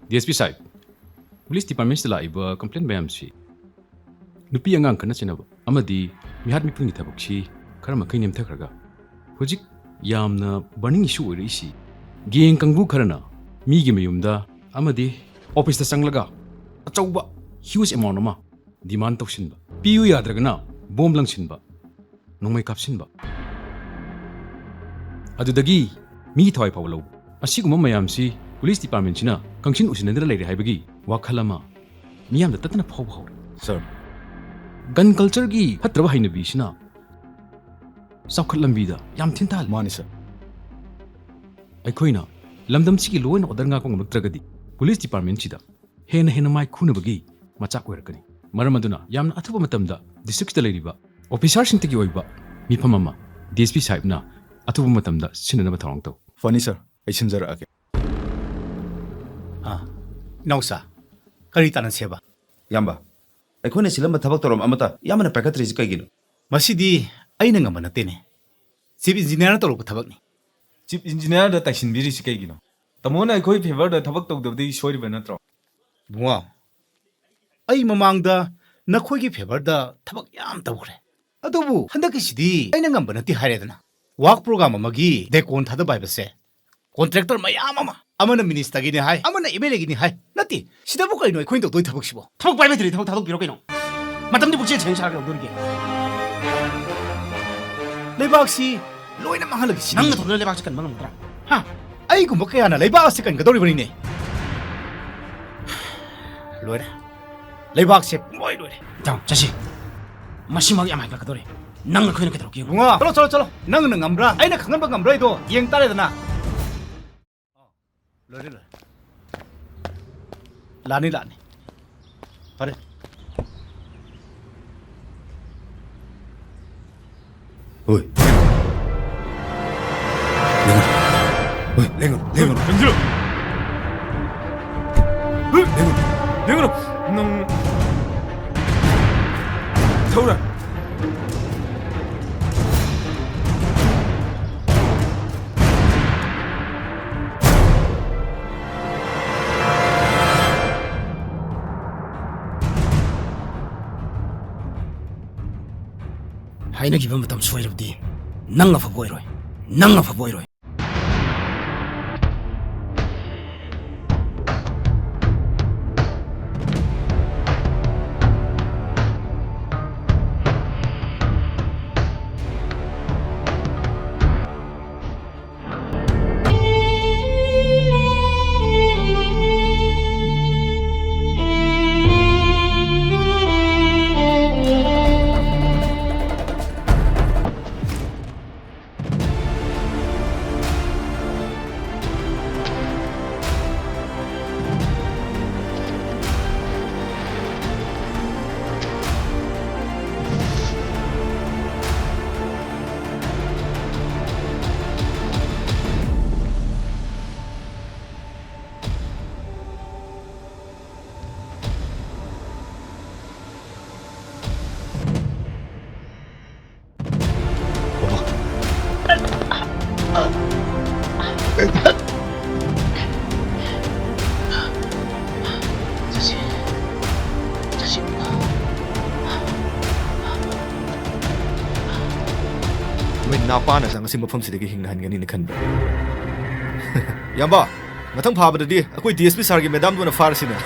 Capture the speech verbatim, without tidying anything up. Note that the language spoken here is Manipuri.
ꯗꯤ ꯑꯦꯁ ꯄꯤ ꯁꯥꯍꯦꯕ, ꯄꯨꯂꯤꯁ ꯗꯤꯄꯥꯔꯠꯃꯦꯟꯁꯤꯗ ꯂꯥꯛꯏꯕ ꯀꯝꯄ꯭ꯂꯦꯟ ꯃꯌꯥꯝꯁꯤ ꯅꯨꯄꯤ ꯑꯉꯥꯡ ꯈꯠꯅ ꯆꯩꯅꯕ ꯑꯃꯗꯤ ꯃꯤꯍꯥꯠ ꯃꯤꯄꯨꯟꯒꯤ ꯊꯕꯛꯁꯤ ꯈꯔ ꯃꯈꯩ ꯅꯦꯝꯊꯈ꯭ꯔꯒ ꯍꯧꯖꯤꯛ ꯌꯥꯝꯅ ꯕꯔꯅꯤꯡ ꯏꯁꯨ ꯑꯣꯏꯔꯛꯏꯁꯤ ꯒꯦꯡ ꯀꯥꯡꯕꯨ ꯈꯔꯅ ꯃꯤꯒꯤ ꯃꯌꯨꯝꯗ ꯑꯃꯗꯤ ꯑꯣꯐꯤꯁꯇ ꯆꯪꯂꯒ ꯑꯆꯧꯕ ꯍ꯭ꯌꯨꯖ ꯑꯦꯃꯥꯎꯟ ꯑꯃ ꯗꯤꯃꯥꯟ ꯇꯧꯁꯤꯟꯕ, ꯄꯤꯌꯨ ꯌꯥꯗ꯭ꯔꯒꯅ ꯕꯣꯝ ꯂꯪꯁꯤꯟꯕ, ꯅꯣꯡꯃꯩ ꯀꯥꯞꯁꯤꯟꯕ, ꯑꯗꯨꯗꯒꯤ ꯃꯤ ꯊꯋꯥꯏ ꯐꯥꯎꯕ ꯂꯧꯕ꯫ ꯑꯁꯤꯒꯨꯝꯕ ꯃꯌꯥꯝꯁꯤ ꯄꯨꯂꯤꯁ ꯗꯤꯄꯥꯔꯠꯃꯦꯟꯁꯤꯅ ꯈꯪꯁꯤꯟ ꯎꯁꯤꯟꯅꯗꯅ ꯂꯩꯔꯦ ꯍꯥꯏꯕꯒꯤ ꯋꯥꯈꯜ ꯑꯃ ꯃꯤꯌꯥꯝꯗ ꯇꯠꯇꯅ ꯐꯥꯎꯕ ꯍꯧꯔꯦ꯫ ꯁꯥꯔ꯫ ꯒꯟ ꯀꯜꯆꯔꯒꯤ ꯐꯠꯇ꯭ꯔꯕ ꯍꯩꯅꯕꯤꯁꯤꯅ ꯆꯥꯎꯈꯠ ꯂꯝꯕꯤꯗ ꯌꯥꯝ ꯊꯤꯅ ꯇꯥꯍꯜꯂꯤ꯫ ꯃꯥꯅꯤ, ꯁꯥꯔ꯫ ꯑꯩꯈꯣꯏꯅ ꯂꯝꯗꯝꯁꯤꯒꯤ law and order ꯉꯥꯛꯄ ꯉꯝꯂꯛꯇ꯭ꯔꯒꯗꯤ ꯄꯨꯂꯤꯁ ꯗꯤꯄꯥꯔꯠꯃꯦꯟꯁꯤꯗ ꯍꯦꯟꯅ ꯍꯦꯟꯅ ꯃꯥꯏ ꯈꯨꯅꯕꯒꯤ ꯃꯆꯥꯛ ꯑꯣꯏꯔꯛꯀꯅꯤ꯫ ꯃꯔꯝ ꯑꯗꯨꯅ ꯌꯥꯝꯅ ꯑꯊꯨꯕ ꯃꯇꯝꯗ ꯗꯤꯁꯇ꯭ꯔꯤꯛꯁꯤꯗ ꯂꯩꯔꯤꯕ ꯑꯣꯐꯤꯁꯥꯔꯁꯤꯡꯇꯒꯤ ꯑꯣꯏꯕ ꯃꯤꯐꯝ ꯑꯃ ꯗꯤ ꯑꯦꯁ ꯄꯤ ꯁꯥꯍꯦꯕꯅ ꯑꯊꯨꯕ ꯃꯇꯝꯗ ꯁꯤꯟꯅꯅꯕ ꯊꯧꯔꯥꯡ ꯇꯧ꯫ ꯐꯅꯤ ꯁꯥꯔ, ꯑꯩ ꯁꯤꯟꯖꯔꯛꯑꯒꯦ꯫ ꯑꯥ, ꯏꯅꯥꯎꯆꯥ, ꯀꯔꯤ ꯇꯥꯟꯅꯁꯦꯕ? ꯏꯌꯥꯝꯕ, ꯑꯩꯈꯣꯏꯅ ꯁꯤꯜꯂꯝꯕ ꯊꯕꯛ ꯊꯧꯔꯝ ꯑꯃꯠꯇ ꯏꯌꯥꯝꯕꯅ ꯄꯥꯏꯈꯠꯇ꯭ꯔꯤꯁꯤ ꯀꯩꯒꯤꯅꯣ? ꯃꯁꯤꯗꯤ ꯑꯩꯅ ꯉꯝꯕ ꯅꯠꯇꯦꯅꯦ꯫ ꯆꯤꯐ ꯏꯟꯖꯤꯅꯤꯌꯥꯔꯅ ꯇꯧꯔꯛꯄ ꯊꯕꯛꯅꯤ꯫ ꯆꯤꯐ ꯏꯟꯖꯤꯅꯤꯌꯥꯔꯗ ꯇꯥꯏꯁꯤꯟꯕꯤꯔꯤꯁꯤ ꯀꯩꯒꯤꯅꯣ? ꯇꯥꯃꯣꯅ ꯑꯩꯈꯣꯏ ꯐꯦꯚꯔꯗ ꯊꯕꯛ ꯇꯧꯗꯕꯗꯤ ꯁꯣꯏꯔꯤꯕ ꯅꯠꯇ꯭ꯔꯣ? ꯏꯕꯨꯡꯉꯣ, ꯑꯩ ꯃꯃꯥꯡꯗ ꯅꯈꯣꯏꯒꯤ ꯐꯦꯚꯔꯗ ꯊꯕꯛ ꯌꯥꯝ ꯇꯧꯈ꯭ꯔꯦ꯫ ꯑꯗꯨꯕꯨ ꯍꯟꯗꯛꯀꯤꯁꯤꯗꯤ ꯑꯩꯅ ꯉꯝꯕ ꯅꯠꯇꯦ ꯍꯥꯏꯔꯦꯗꯅ꯫ ꯋꯥꯔꯛ ꯄ꯭ꯔꯣꯒ꯭ꯔꯥꯝ ꯑꯃꯒꯤ ꯗꯦꯀꯣꯟ ꯊꯥꯗꯕ ꯍꯥꯏꯕꯁꯦ ꯀꯣꯟꯇ꯭ꯔꯦꯛꯇꯔ ꯃꯌꯥꯝ ꯑꯃ, ꯑꯃꯅ ꯃꯤꯅꯤꯁꯇꯔꯒꯤꯅꯤ ꯍꯥꯏ, ꯑꯃꯅ ꯑꯦꯝ ꯑꯦꯜ ꯑꯦꯒꯤꯅꯤ ꯍꯥꯏ꯫ ꯅꯠꯇꯦ, ꯁꯤꯗꯕꯨ ꯀꯩꯅꯣ ꯑꯩꯈꯣꯏꯅ ꯇꯧꯗꯣꯏ ꯊꯕꯛꯁꯤꯕꯣ? ꯊꯕꯛ ꯄꯥꯏꯕ ꯂꯩꯇ꯭ꯔꯗꯤ ꯊꯕꯛ ꯊꯥꯗꯣꯛꯄꯤꯔꯣ ꯀꯩꯅꯣ? ꯃꯇꯝꯗꯤ ꯄꯨꯛꯆꯦꯜ ꯁꯦꯡꯅ ꯁꯥꯔꯒ ꯂꯧꯗꯣꯔꯤꯒꯦ꯫ ꯂꯩꯕꯥꯛꯁꯤ ꯂꯣꯏꯅ ꯃꯥꯡꯍꯜꯂꯒꯦ ꯁꯤꯅꯤ꯫ ꯅꯪ ꯅꯊꯟꯗ ꯂꯩꯕꯥꯛꯁꯤ ꯀꯟꯕ ꯉꯝꯒꯗ꯭ꯔꯥ? ꯍꯥ? ꯑꯩꯒꯨꯝꯕ ꯀꯌꯥꯅ ꯂꯩꯕꯥꯛ ꯑꯁꯤ ꯀꯟꯒꯗꯧꯔꯤꯕꯅꯤꯅꯦ꯫ ꯂꯣꯏꯔꯦ꯫ ꯂꯩꯕꯥꯛꯁꯦ ꯄꯨꯡꯂꯣꯏ ꯂꯣꯏꯔꯦ꯫ ꯏꯇꯥꯎ, ꯆꯠꯁꯤ꯫ ꯃꯁꯤꯃꯛ ꯌꯥꯝ ꯍꯥꯏꯒꯠꯀꯗꯧꯔꯦ꯫ ꯅꯪ ꯑꯩꯈꯣꯏꯅ ꯀꯩꯗꯧꯔꯛꯀꯦ ꯌꯦꯡꯉꯨ꯫ ꯏꯕꯨꯡꯉꯣ, ꯆꯠꯂꯣ, ꯆꯠꯂꯣ, ꯆꯠꯂꯣ꯫ ꯅꯪꯅ ꯉꯝꯕ꯭ꯔꯥ? ꯑꯩꯅ ꯈꯪꯍꯟꯕ ꯉꯝꯕ꯭ꯔꯥ ꯍꯥꯏꯗꯣ ꯌꯦꯡ ꯇꯥꯔꯦꯗꯅ꯫ ꯂꯣꯏꯔꯦ, ꯂꯣꯏꯔꯦ꯫ ꯂꯥꯛꯅꯤ, ꯂꯥꯛꯅꯤ꯫ ꯐꯔꯦ꯫ ꯍꯣꯏ꯫ ꯂꯦꯡꯒꯅꯨ꯫ ꯍꯣꯏ, ꯂꯦꯡꯒꯅꯨ, ꯂꯦꯡꯒꯅꯨ꯫ ꯆꯪꯁꯤꯜꯂꯨ꯫ ꯂꯦꯡꯒꯅꯨ, ꯂꯦꯡꯒꯅꯨ꯫ ꯅꯪ ꯊꯧꯔ꯫ ꯀꯥꯏꯅꯈꯤꯕ ꯃꯇꯝ ꯁꯣꯏꯔꯕꯗꯤ ꯅꯪ ꯑꯐꯕ ꯑꯣꯏꯔꯣꯏ, ꯅꯪ ꯑꯐꯕ ꯑꯣꯏꯔꯣꯏ꯫ ꯅꯣꯏ ꯅꯄꯥꯅ ꯆꯪ ꯑꯁꯤ ꯃꯐꯝꯁꯤꯗꯒꯤ ꯍꯤꯡꯅ ꯍꯟꯒꯅꯤꯅ ꯈꯟꯕ꯭ꯔꯥ? ꯏꯌꯥꯝꯕ, ꯃꯊꯪ ꯐꯥꯕꯗꯗꯤ ꯑꯩꯈꯣꯏ ꯗꯤ ꯑꯦꯁ ꯄꯤ ꯁꯥꯔꯒꯤ ꯃꯦꯗꯥꯝꯗꯨꯅ ꯐꯥꯔꯁꯤꯅꯦ꯫